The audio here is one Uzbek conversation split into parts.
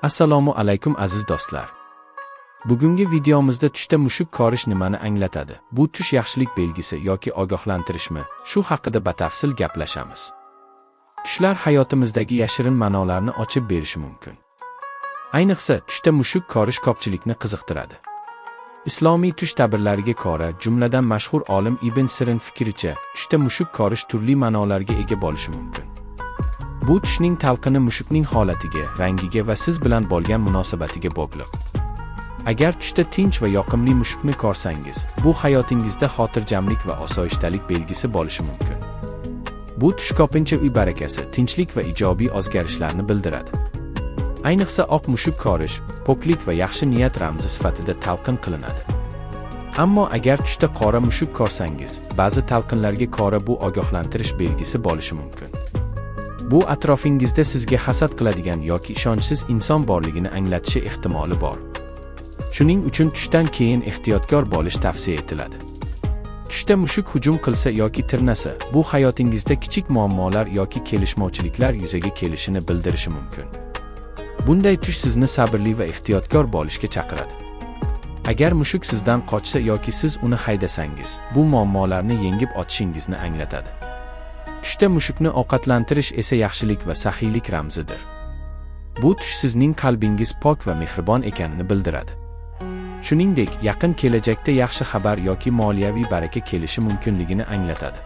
Assalomu alaykum, aziz do'stlar. Bugungi videomizda tushda mushuk ko'rish nimani anglatadi? Bu tush yaxshilik belgisi yoki ogohlantirishmi? Shu haqida batafsil gaplashamiz. Tushlar hayotimizdagi yashirin ma'nolarni ochib berishi mumkin. Ayniqsa, tushda mushuk ko'rish ko'pchilikni qiziqtiradi. Islomiy tush ta'birlariga ko'ra, jumladan mashhur olim Ibn Sirin fikricha, tushda mushuk ko'rish turli ma'nolarga ega bo'lishi mumkin. Bu tushning talqini mushukning holatiga, rangiga va siz bilan bo'lgan munosabatiga bog'liq. Agar tushda tinch va yoqimli mushukni ko'rsangiz, bu hayotingizda xotirjamlik va osoyishtalik belgisi bo'lishi mumkin. Bu tush ko'pincha uy barakasi, tinchlik va ijobiy o'zgarishlarni bildiradi. Ayniqsa oq mushuk ko'rish, poklik va yaxshi niyat ramzi sifatida talqin qilinadi. Ammo agar tushda qora mushuk ko'rsangiz, ba'zi talqinlarga ko'ra bu ogohlantirish belgisi bo'lishi mumkin. Bu atrofingizda sizga hasad qiladigan yoki ishonchsiz inson borligini anglatishi ehtimoli bor. Shuning uchun tushdan keyin ehtiyotkor bo'lish tavsiya etiladi. Tushda mushuk hujum qilsa yoki tirnasa, bu hayotingizda kichik muammolar yoki kelishmovchiliklar yuzaga kelishini bildirishi mumkin. Bunday tush sizni sabrli va ehtiyotkor bo'lishga chaqiradi. Agar mushuk sizdan qochsa yoki siz uni haydasangiz, bu muammolarni yengib o'tishingizni anglatadi. Tushda mushukni ovqatlantirish esa yaxshilik va saxiylik ramzidir. Bu tush sizning qalbingiz pok va mehribon ekanini bildiradi. Shuningdek, yaqin kelajakda yaxshi xabar yoki moliyaviy baraka kelishi mumkinligini anglatadi.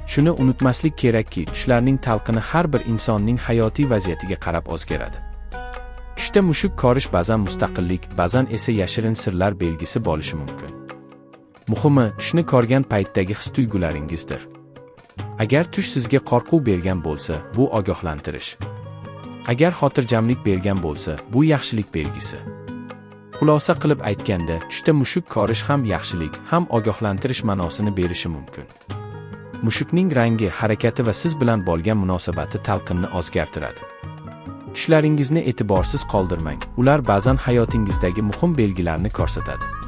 Shuni unutmaslik kerakki, tushlarning talqini har bir insonning hayotiy vaziyatiga qarab o'zgaradi. Tushda mushuk ko'rish ba'zan mustaqillik, ba'zan esa yashirin sirlar belgisi bo'lishi mumkin. Muhimi, tushni ko'rgan paytdagi his-tuyg'ularingizdir. Agar tush sizga qo'rquv bergan bo'lsa, bu ogohlantirish. Agar xotirjamlik bergan bo'lsa, bu yaxshilik belgisi. Xulosa qilib aytganda, tushda mushuk ko'rish ham yaxshilik, ham ogohlantirish ma'nosini berishi mumkin. Mushukning rangi, harakati va siz bilan bo'lgan munosabati talqinni o'zgartiradi. Tushlaringizni e'tiborsiz qoldirmang. Ular ba'zan hayotingizdagi muhim belgilarni ko'rsatadi.